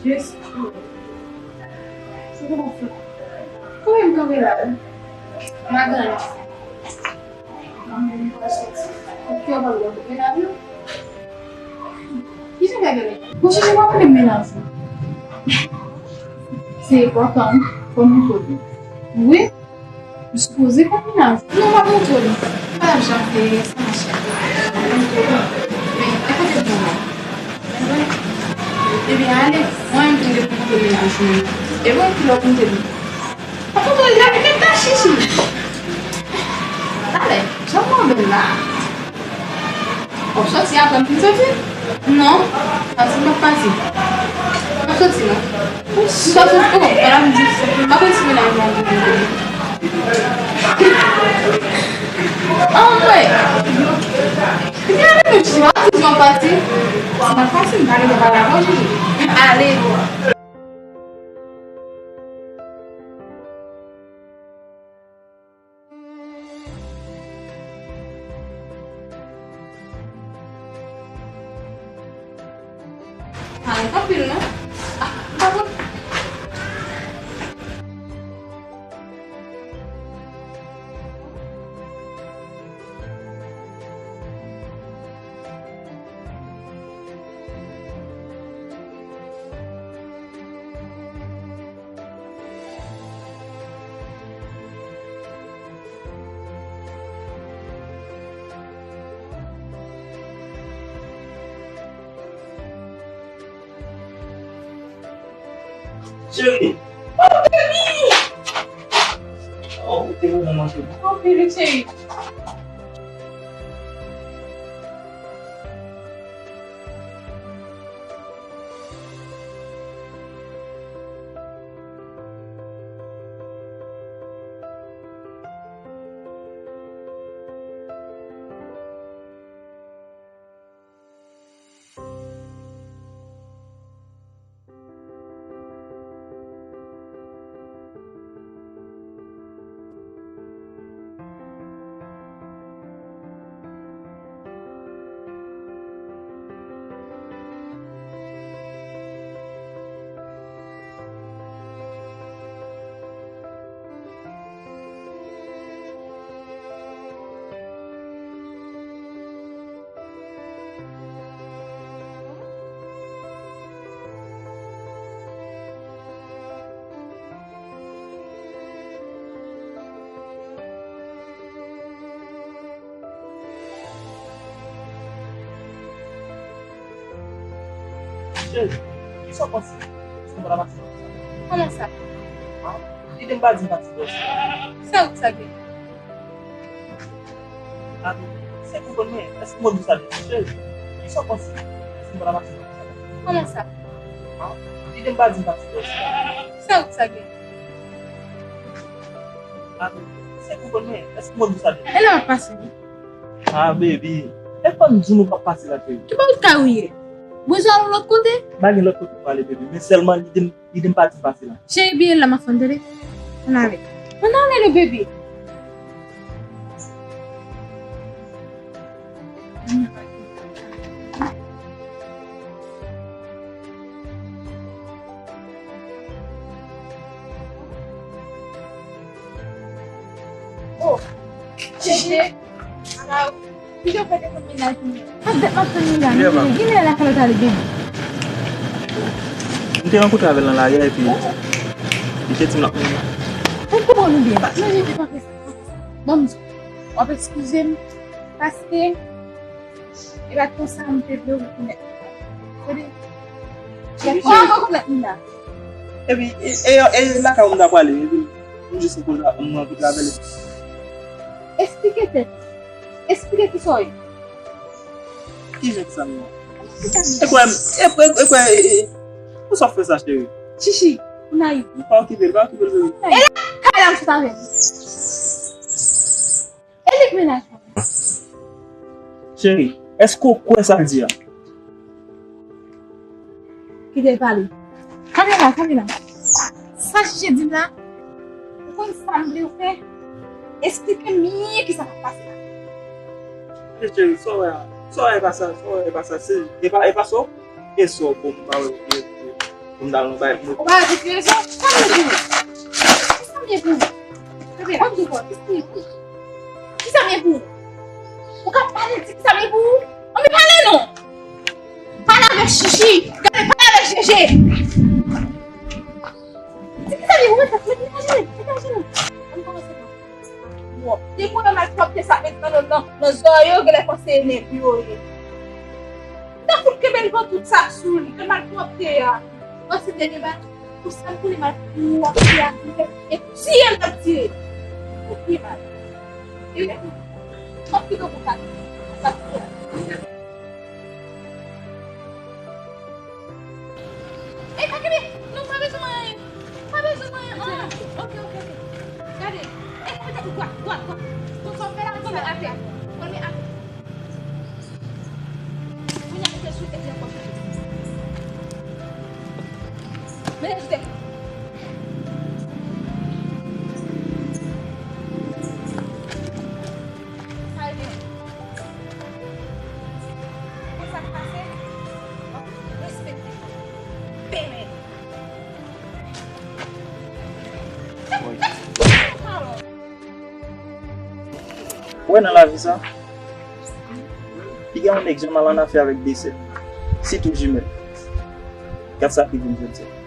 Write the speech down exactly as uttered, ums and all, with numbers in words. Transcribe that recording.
Yes. Se kòman fè? Kòman m kanpe la? M a grann. Ki w pral wè menaj ou? Ki jan w fè gade? Bon, chèche w ap rele menaj ou. Se enpòtan, wi. Fò m konnen. Wi. M sipoze konn menaj ou. Non, m ap montre w li. Pa janm fè sa, ma chère. Men, e kote l gentan? Ebyen, ale. Mwen menm tou, depi m montre l, li bouch mwen. E bon, ki lè w montre l? Ap montre l, gade, gade ta chichi. Talè, jan mwen bèl la. W ap soti apre m fin soti? Non, pati m p ap pati. M p ap soti non. M p ap soti, oh, ala m di, m pa konn si menaj mwen ap vin kote. Anmwey! Ebyen, ale nou, Jiji, w ap di m w ap pati. Si m ap pati, m pa gen dwa pale avè w, Jiji. M ale. Parèt anpil non. Ah, m pa konn. Cheri. Oh, baby! Oh, ou te bon, mon cheri. Oh, baby, cheri. Cheri, kisa w panse? Èske mwen la pati nan sa? Kòman sa? An? Li di m pa di m pati nan sa. Sa ou sa gen? Abi, se konprann mwen, èske mwen di sa de cheri? Kisa w panse? Èske mwen la pati nan sa? Kòman sa? An? Li di m pa di m pati nan sa. Sa ou sa gen? Abi, se konprann mwen, èske mwen di sa de cheri? E la m ap pase wi. Ah, baby. E fò m di nou p ap pase la, cheri. Ki bò w ta ou ye? Bezwen al yon lòt kote? Pa gen lòt kote pou ale, baby. Men sèlman li di m, li di m pa di m pase la. Cheri, byen la, m ap fè n tande. Ann ale. Ann ale, le bebe. Oh, Chèche. Ala, ki jan w fè dekonn menaj mwen? Ap dat m ap tann Mila, men Mila, gen Mila lakay lòt ale byen. M te rankontre avè l nan lari a, epi li te di m l ap mennen. Ou konprann ou byen? Non, Jiji, pa fè sa, pa fè sa. Ban m di w, w ap eskize m, paske e pa t konsa m te vle w rekonèt Mila. Tande? Jiji. Kòman rekonèt Mila? Epi, e, e, e lakay ou m ta prale, epi m jis kontre, m rankontre avè l. Esplike tèt ou. Esplike kisa w ye. Ki jan sa m ye? E kwè, e kwè, e kwè, e, e, pou sa w fè sa, cheri? Chichi, ou nayiv. Pa okipe l, pa okipe l, bebe. E la, kay la m sot avè l. E li k menaj mwen. Cheri, èske w kwè sa l di a? Kite l pale. Kanpe la, kanpe la. Sa Chichi di m la, ou konn sa m vle w fè? Esplike m byen kisa k ap pase la. Cheri, sa w wè a, sa w wè a e pa sa, sa w wè a e pa sa, se, e pa, e pa sa w, e sa w bon, m pa wè, e, e. Pou m ta al nan bay pou. Ou pa avèk rezon? Sa m ye pou ou? Kisa m ye pou ou? Bebe, pa bezwen pè. Kisa m ye pou ou? Kisa m ye pou ou? Ou ka pale di kisa m ye pou ou? Ann pale non! Pale avèk Chichi! Gade, pale avèk Jeje! Di kisa m ye pou ou? Mete ajenou, mete ajenou! Ann kòmanse pa. Bon, depi w wè malpwòpte sa ap met nan, nan, nan, nan zòrye yo, genlè panse e nèg yo ye. Nan fout kenbe l pran tout sa sou li, e malpwòpte a. Panse dènye bagay, pou sa m konnen malpwòpte a, e tiye l ap tiye. Ou pi mal. E m ap kite w pou sa. Sa se. Ey, pa kenbe! Non, pa bezwen manyen! Pa bezwen manyen! Ah, ok, ok, ok. Gade! Ey, pa mete dwat, dwat, dwat! Bon, sa w fè la, konn met atè. Konn met atè. Kounye a, mete l sou tèt li ankò. Mete l sou tèt li. Sa e byen. Konn sa k pase? W ap respekte. Pèmèt. Ou wè nan lavi sa, piga yon nèg janm al annafè avèk de sè, sitou jimèl. Gad sa k rive m jodi a.